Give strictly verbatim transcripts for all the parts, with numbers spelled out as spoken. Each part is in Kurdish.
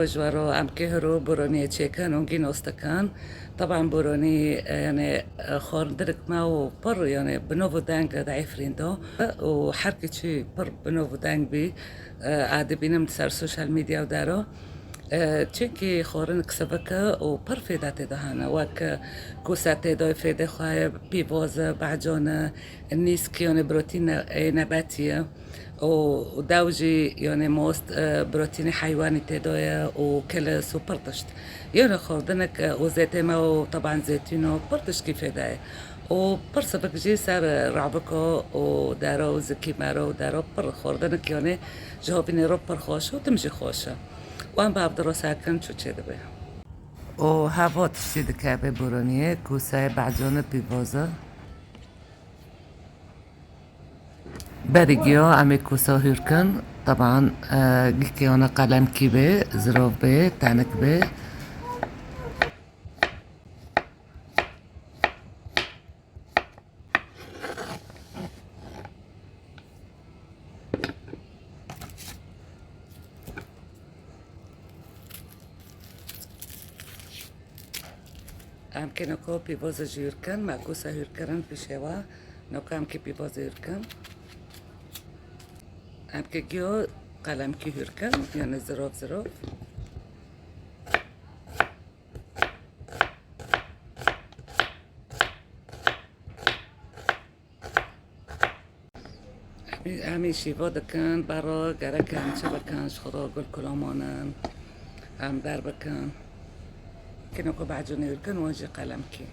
Ji we re em kê hiro boroniyê çêkin û gînos dikin. Teban boronî, e, yani, e, xwarindinik me û pir, yani, bi nov û deng de efrîn do. Û her kiçî pir bi nov û deng bî, e, a dibînim ser sosyal medya û dero. E, çunkî xwarinik sivik e û pir fêda tê de hene. Wek, e, kûse tê de fêdê xwe ye, pîvoz e, bahcon e, nîsk, yani, protein e, nebetî ye. û, û dew jî, yani, most, e, proteînê heywanî tê de ye û kilis û pir tişt. Yani, xwardinek, e, û zêtê me û teban zêtîn û pir tişkî fêde ye. Û pir sivik jî ser, e, raviko û dere û zikî mero û dero pir xwardinek, yani, ji havînê re pir xweş û tim jî xweş e. Wan bi hevdiro sekin çû çê dibe. Û heva tiştî dike vê boroniyê, kûseyê, bahcone, pîvoze. Berî giya em ê kosa hûr kin. Teban, e, gikê wana qelemkî be, zirov be, tenik be. Em kê noko pîvoze jî hûr kin, me kosa hûr kirin pişewa, noko em kê pîvoze hûr kin. Em kê giyo qelemkî hûr kin, yani zirov zirov. Em, em ê şîva dikin, berra gerek em çi bikin, ji xwe re gul kulaman in, em derbikin. Kino ku behcûnê hûr kin, wan jî qelemkî.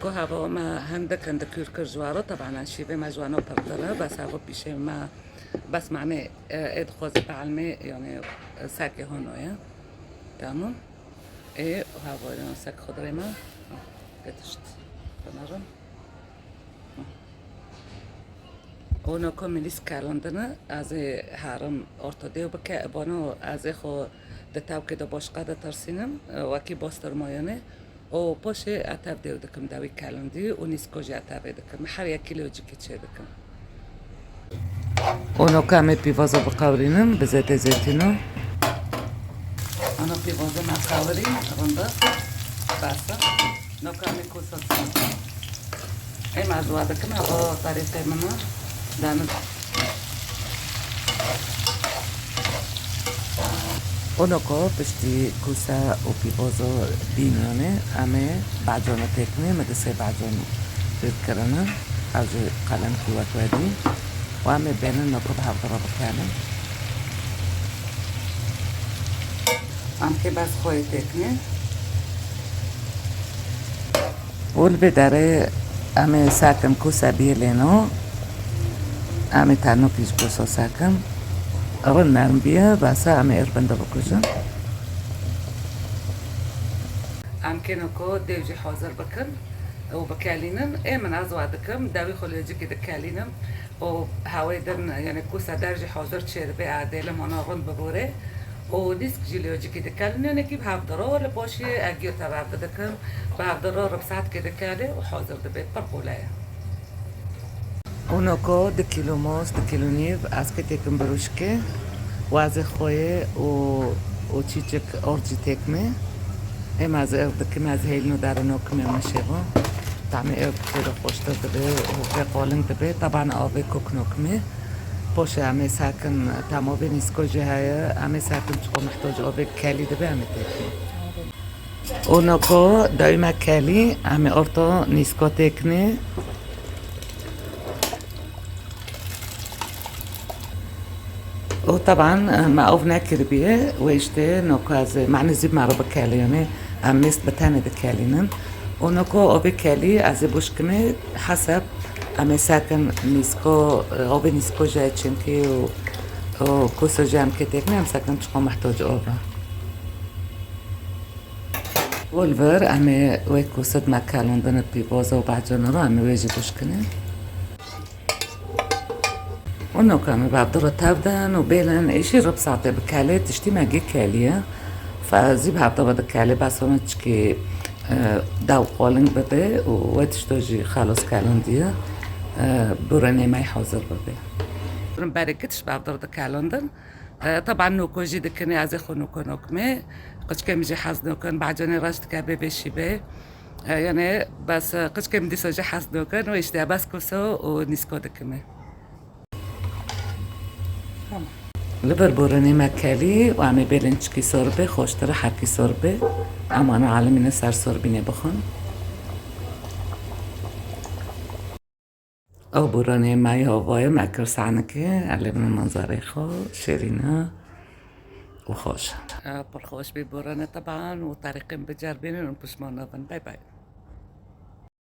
Ku heva me hindik hindik hûr kir ji we re, teban şîvê me ji we re pirtir e, bes heva pîşê me, bes mane, e, ê dixwaze bi elmê, yani, e, sekê hono ye. Tamam. Ê, heva, yani, sek xudrê me. Getişt. Binerim. Û noko min nîsk kelindine, ez ê herim orta dêw bike, bano ez ê xwe di tewkê de başqa de tirsînim, wekî bostirmayonê. Û poşê etev dêw dikim dewî kelindî û nîsko jî etevê dikim. Her yekî locikî çê dikim. Û noko em ê pîvaza biqewirînim bi zêtê zeytîno. Ana pîvaza me qewirî, rinda, bes e. Noka em ê kosa dikin. Ê me ez wa dikim, heva tarîqê min e. Danin. Û noko piştî kosa û pîvozo bîniyonê, em ê bacona têkinê, min di sê bacon hûr kirine. Ew jî qelemkî wek we dî. Û em ê bênin noko bi hevdira bikenin. Em kê bes xwe yê têkinê. Û li vê derê em ê sakin ku sebiyê lêno, em ê ternokî ji ku so sakin. Rind nerm biye, basa em ê ir bin de bikujin. Em kêno ku dêw jî hazir bikin û bikelînin. Ê min ez wa dikim, dewî xwe lêcikî dikelînim. û hewê din, yani, ku seder jî hazir çêdibe, erdê li mana rind bibûrê û dîsk jî li ocikî dikelin, yanekî bi hevdiro li poşiyê egiyo tev ev didikin, bi hevdiro rib saetkê dikelê û hazir dibe, pir qûle ye. Û noko di kîlo mos, di kîlo nîv, ez kê têkim birûşkê, wazê xweyê û, û çîçik orcî têkmê. Êm ez ir dikim, ez hêlino derinokimê meşêvo. Tamê ev pêro xweştir dibe û pê qoling dibe. Taban avê kok nokimê. Poşê em ê sakin, tam ovê nîsko jî heye. Em ê sakin çiqo mihtoc ovê kelî dibe, em ê têkin. Û noko dawî me kelî, em ê orto nîsko têkinê. û teban, e, me ov nekiribiye, wê îşte noka ez, mane zî me re bikeliyone, em mêst bi tenê dikelînin. Û noko ovê kelî ez ê buşkimê heseb, em ê sekin nîsko, e, ovê nîsko jî çinkî û, û kuso jî em kê têkine, em sekin çiqo mehtoc ov e. Û li vir em ê wê kusid me kelondine pîvoza û bahcana re, em ê wê jî buşkine. Û nokan bi hevdû re tev din û bêlin êşî rib saetê bi kelê tiştî me gê keliye. Fe zî bi hevdû re dikelê bes hûn çikî, e, dew qoling bibe û we tişto jî xelos kelin diye, e, bûrenê me hazir bibe. Berê kitiş bi hevdû re dikelin din. E, teban noko jî dikinê, ez ê xwe noko nokimê. Qiçkê min jî hez nokin, bacanê reş dike bê vêşî bê. E, yani bes, e, qiçkê min dîsa jî hez nokin û işte bes kuso û nîsko dikimê. Li vir boranê me kelî û em ê bêlên çikî sor bê, xweştir e hekî sor bê. Em ana alimîne ser sor bînê bixwin. Ew boranê me ya vaye me kir sanikê, elê min manzarê xwe şêrîn e û xweş e. E, pir xweş bî borane teban û terîqên bicerbînin û pişman nabin. Bay bay.